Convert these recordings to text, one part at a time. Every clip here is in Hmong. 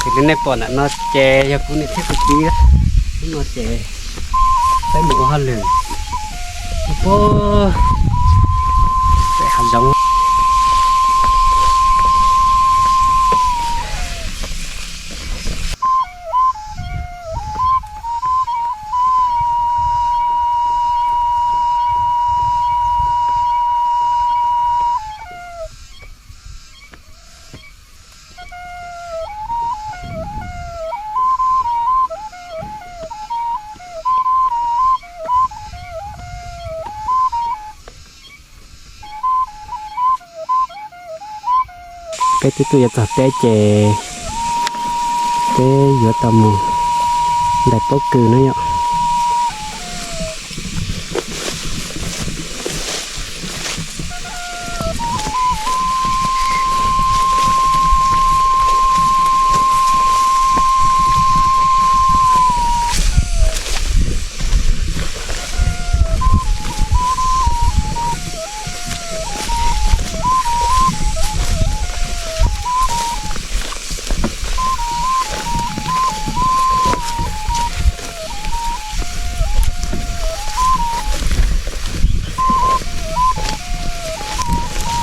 Li nej pom ntawm no ces yog kuv niam thiab kuv txiv. Hnub no ces peb mus ua hauj lwm pem hav zoov. Peb twb tuaj yuav txog teb ces peb yuav tau mus ntais pob kws na yom.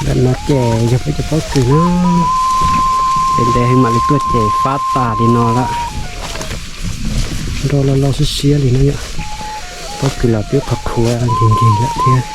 Ntawm no ces yog peb cov pob kws na. Ces ntev heev mam li tuaj ces fab tas li no lawm. Nroj loj loj siab siab li no yom. Pob kws los twb qhuav qhuav nkig nkig lawm thiab.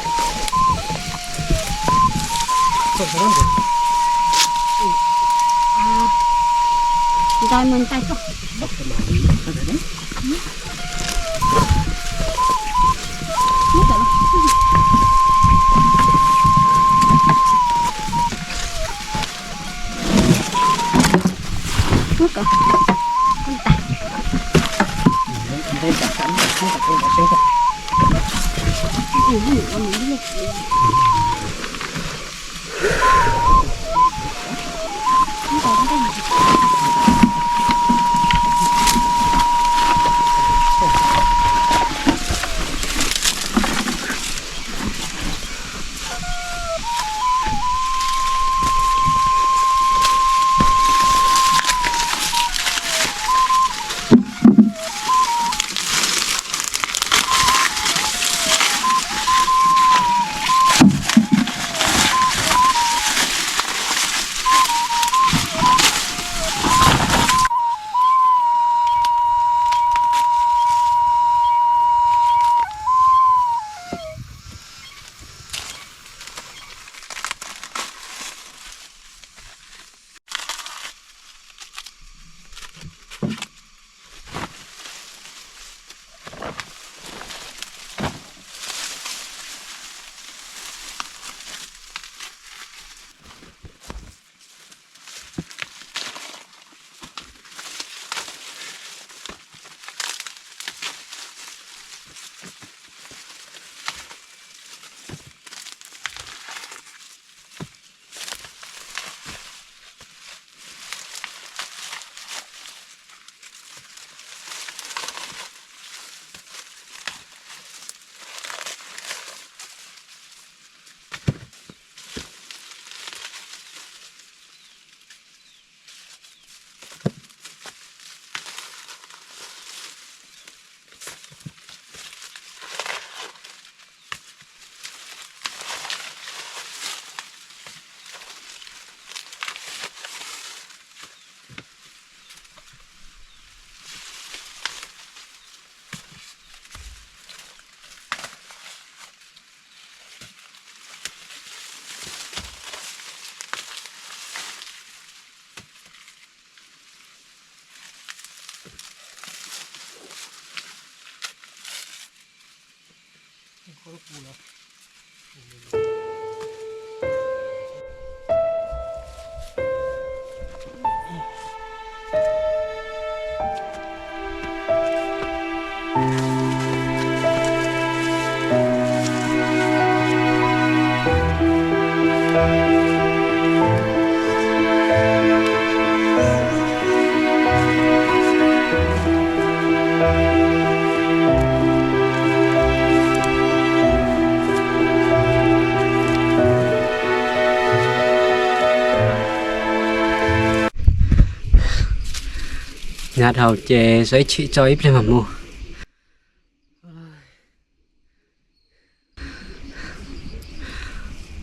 Nyob dhau ces so ib chim tso ib pliag mam mus.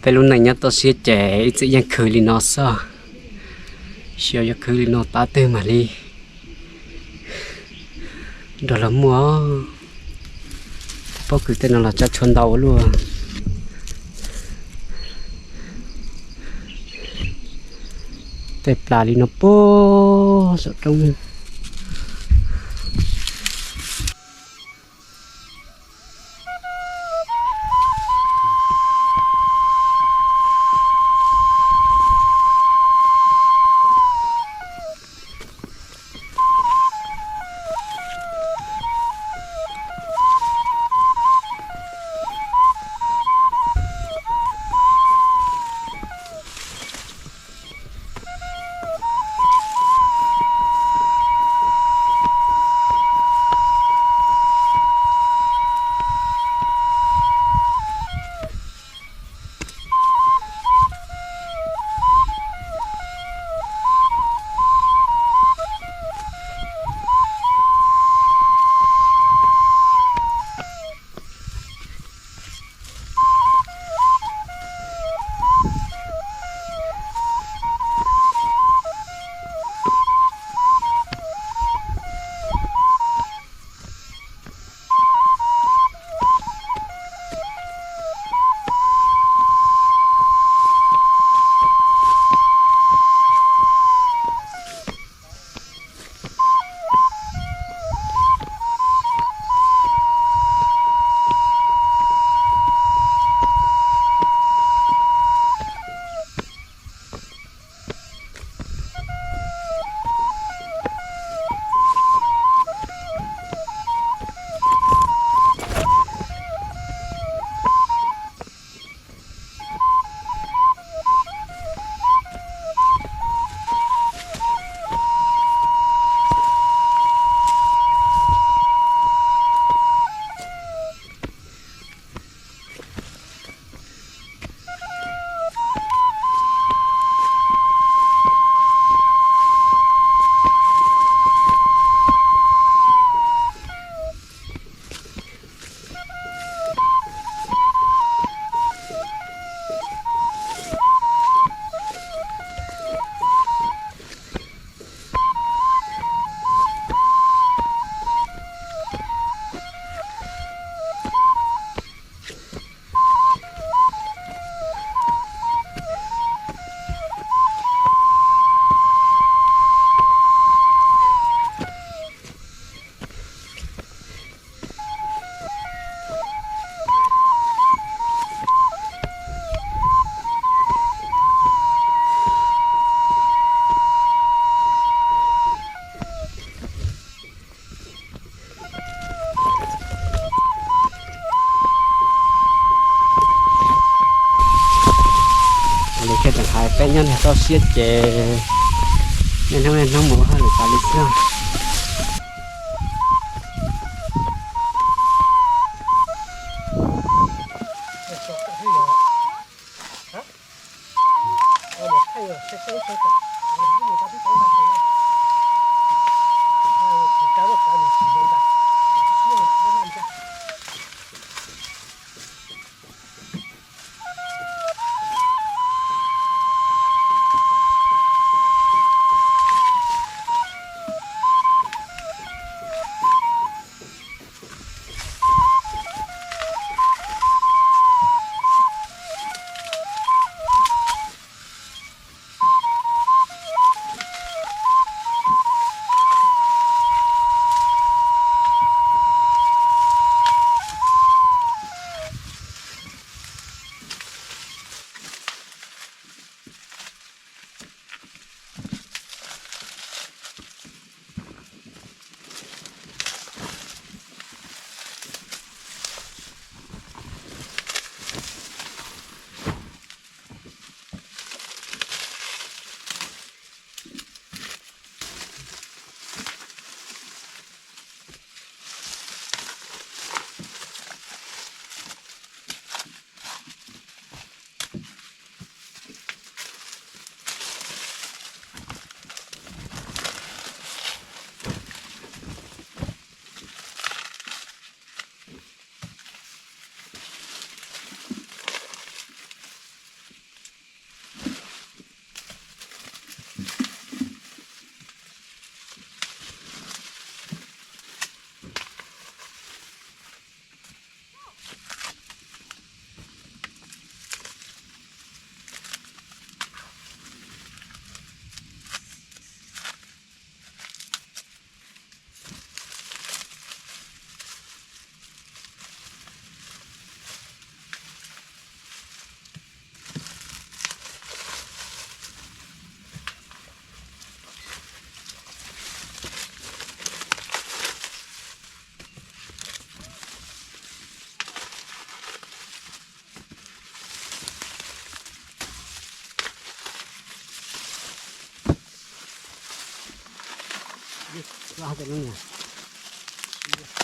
Peb lub neej nyob toj siab ces ib txwm yeej khwv li no xwb. Xyov yuav khwv li no tav twg mam li nrog luag muaj. Pob kws tej no los tsa tshuav ntau ua luaj. Tej plas li no puag saum roob. Li thiaj tseem hais peb nyob niag toj siab ces niaj hnub niaj hnub mus hauj lwm tas li xwb. Hauv pem no niam.